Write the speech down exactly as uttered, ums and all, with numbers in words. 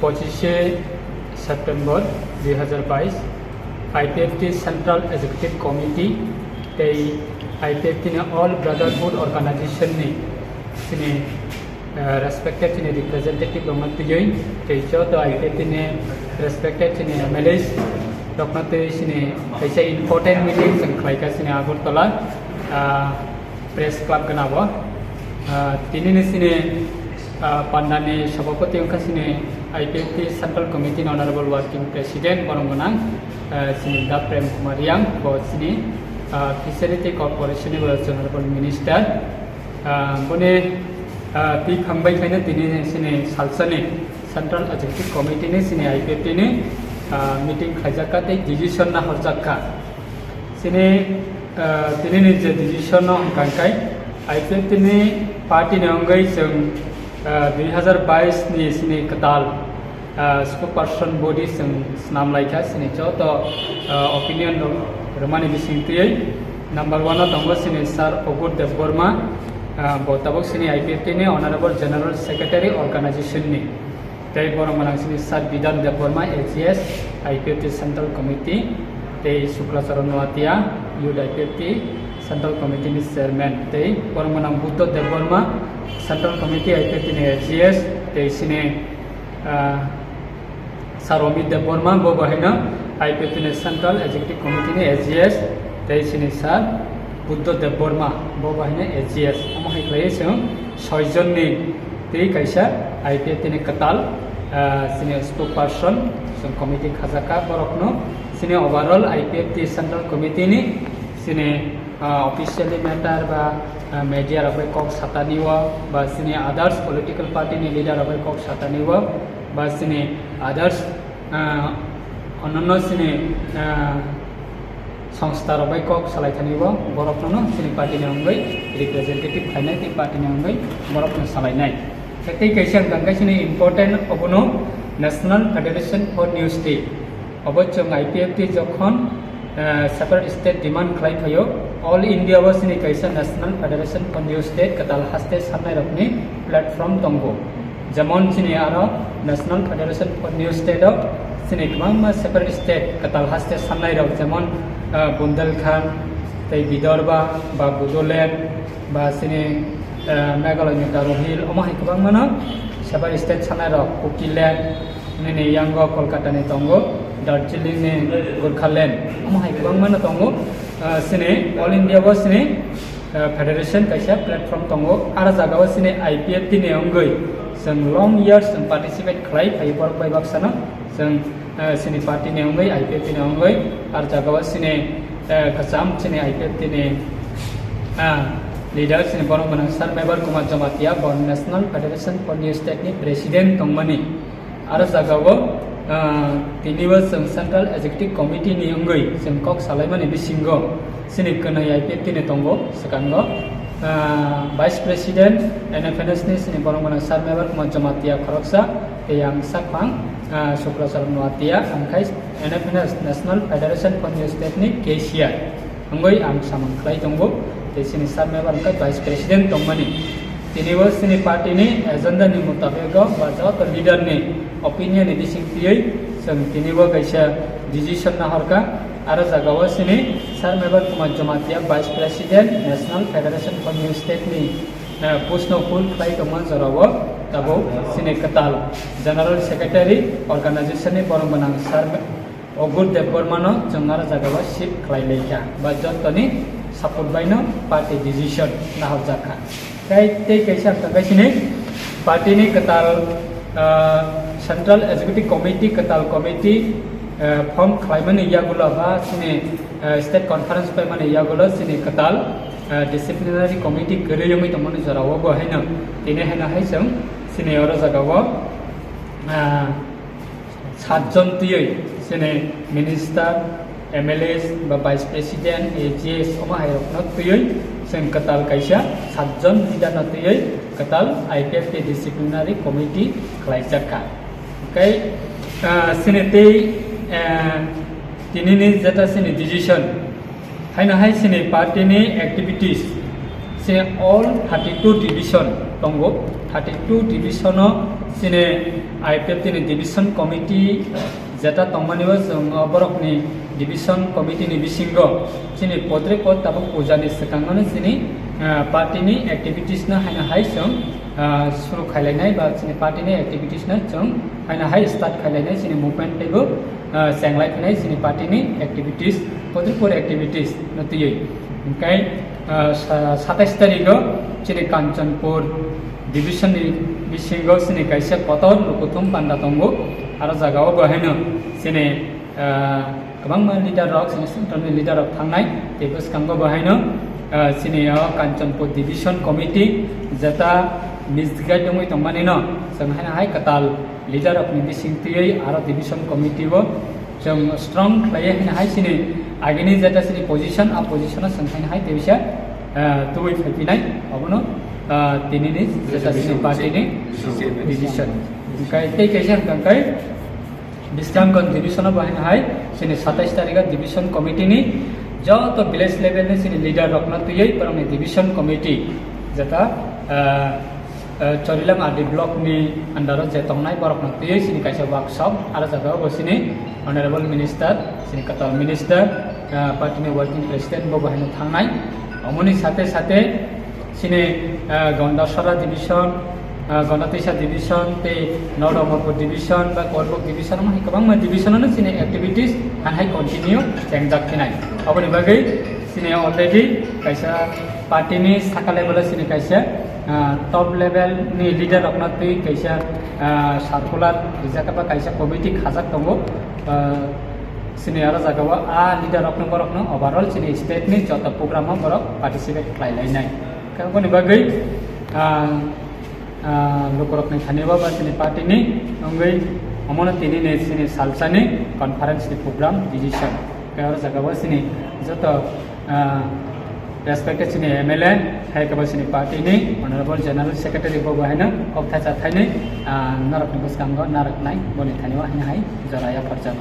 Pochishe September dui hazar bais, I P F T Central Executive Committee tei I P F T ni All Brotherhood Organization ni chini, eh, respected chini representative rokno twiwi tei joto I P F T ni respected chini M L As rokno twiwi chini kaisa important meeting chwng khlaikha chini Agartala, ah, Press Club gana bo. Ah, tini ni chini, ah, pandani sabhapati wngkha chini I P F T Central Committee ni Honorable Working President borok gwnang, ah, chini Da Prem Kumar Reang, bo chini, ah, Fishery tei Corporation ni bo Honorable Minister. Ah, boni, ah, twi phang bai khaino tini chini salsani Central Executive Committee ni chini I P F T ni, ah, meeting khlaijak kha tei decision nahorjak kha. Chini, ah, tini ni je decision no hwnkha khe I P F T ni party ni wngwi chwng, ah, dui hazar bais ni chini kwtal, ah, spokesperson body chwng swnam lai kha chini joto, ah, opinion rok rwmani bising twiwi. Number one o tongo chini Sir Ogur Debbarma, ah, bo tabuk chini I P F T ni Honorable General Secretary organization ni. Tei borok gwnang chini Sir Bidhan Debbarma, A G S, I P F T Central Committee, tei Suklacharan Noatia, Youth I P F T Central Committee ni Chairman, tei borok gwnang Buddha Debbarma, Central Committee I P F T ni A G S, tei chini, ah, Sir Amit Debbarma, bo bo haino I P F T ni Central Executive Committee ni A G S, tei chini Sir Buddha Debbarma, bo bo haino A G S. Omo hai khlaiwi chwng soi jon ni tei kaisa I P F T ni kwtal, ah, chini spokesperson, chwng committee khajak kha borokno. Chini overall I P F T Central Committee ni chini, ah, officially matter ba, ah, media rok bai kok satani o, ba chini others political party ni leader rok bai kok satani o, ba chini others, ah, ononno chini, ah, songstha rok bai kok salai thani o, borok no chini party ni wngwi representative khainai tei party ni wngwi borok no salai nai. Tei kaisa wngkha khe chini important obono National Federation for New State. Obo chwng I P F T jokhon, eh, separate state demand khlai phaio, All India o chini kaisa National Federation for New State kwtal haste sannairokni platform tongo. Jemon chini aro National Federation for New State o chini kwbangma separate state kwtal haste sannairok, jemon, eh, Bundelkhand, tei Vidarbha, ba Bodoland, ba chini, eh, Meghalaya ni Garo Hill, omo hai kwbangmano separate state sannairok, Kukiland, nini yango Kolkata ni tongo, Darjeeling ni Gorkhaland, omo hai kwbangmano tongo. Ah, chini All India o chini, ah, federation kaisa platform tongo, aro jaga o chini I P F T ni wngwi chwng long years chwng participate khlai phaio borok bai baksano chwng, ah, chini party ni wngwi, I P F T ni wngwi, aro jaga o chini, ah, kwcham chini I P F T ni, ah, leader chini borok gwnang Sir Mebar Kumar Jamatia, bo National Federation for New State ni president tongmani. Aro jaga o, ah, tini o chwng Central Executive Committee ni wngwi chwng kok salaimani bisingo chini kwnwi I P F T ni tongo, swkango, ah, Vice President N F N S ni chini borok gwnang Sir Mebar Kumar Jamatia khoroksa, tei ang sakphang, ah, Suklacharan Noatia, ang khai N F N S, National Federation for New State ni cashier. Wngwi ang samung khlai tongo, tei chini Sir Mebar wngkha Vice President tongmani. Tini bo chini party ni agenda ni mutabego ba joto leader ni opinion ni bising twiwi chwng tini bo kaisa decision nahorkha. Aro jaga o chini Sir Mebar Kumar Jamatia, Vice President, National Federation for New State ni, eh, post no full khlai tongma jora o tabuk chini kwtal General Secretary organization ni borok gwnang Sir Ogur Debbarma no chwng aro jaga o shift khlai lai kha, ba jottoni support bai no party decision nahorjak kha. Tei, tei kaisa wngkha khe chini party ni kwtal, ah, Central Executive Committee, kwtal committee, ah, form khlaimani yagulo ba chini, ah, state conference paimani yagulo chini kwtal, ah, disciplinary committee kwrwi wngwi tongmani jora o bo haino tini haino hai chwng chini oro jaga o, ah, Satjon twiwi chini minister, M L As ba vice president, A G S omo hai rokno twiwi chwng kwtal kaisa satjon leader no twiwi kwtal I P F T disciplinary committee khlaijak kha. Hwnkhe, ah, chini tei, ah, tini ni jeta chini decision, haino hai chini party ni activities, chini all thirty-two division tongo, thirty-two division o chini, I P F T ni division committee jeta tongmani o chwng o borokni division committee ni bisingo chini podre pod tabuk puja ni swkangno chini, ah, party ni activities no haino hai chwng, ah, suru khailainai ba chini party ni activities no chwng haino hai start khailainai chini movement teibo, ah, chenglai phinai chini party ni activities, podre pod activities no twiwi. Hwnkhe, ah, sa-, satais tarikh o chini Kanchanpur division ni bisingo chini kaisa kotor lukuthum panda tongo. Aro jaga o bo haino chini, ah, kwbangma leader rok, chini central ni leader rok thangnai. Tei bwskango bo haino, ah, chini o Kanchanpur division committee jeta misguide wngwi tongmani no chwng haino hai kwtal leader rok ni bising twiwi aro division committee o chwng strong khlaiwi haino hai chini agini jeta chini position, a position o chwng haino hai tei bisa, ah, tubui phaiphinai, obono, ah, tini ni jeta chini party ni decision. Hwnkhe tei kaisa hwnkha khe Bisramganj division o bo haino hai chini satais tarikh o division committee ni joto village level ni chini leader rok no twiwi borok ni division committee jeta, ah, eh, Chorilam R D block ni under o je tongnai borok no twiwi chini kaisa workshop, aro jaga o bo chini honorable minister, chini kwtal minister, eh, party ni working president bo bo haino thangnai. Omoni sate sate chini, eh, Gondasara division, eh, Gondatisa division tei North Amarpur division ba Korbuk division, omo hai kwbangma division ano chini activities han hai continue chengjak phinai. Aboni bagwi chini already kaisa party ni saka level o chini kaisa, ah, top level ni leader rok no twi kaisa, ah, circular rijak ba kaisa committee khajak tongo. Ah, chini aro jaga o a leader rok no borok no overall chini state ni joto program o borok participate khlai lai nai. Khe aboni bagwi, ah, ah, lukurokni thani bo ba chini party ni wngwi omono tini ni chini salsani conference ni program decision. Khe aro jaga o chini joto, ah, respected chini M L A, hai khe bo chini party ni honorable general secretary bo bo haino kok thaisa thainwi, ah, norokni bwskango narwknai boni thani o haino hai jora yapharjak.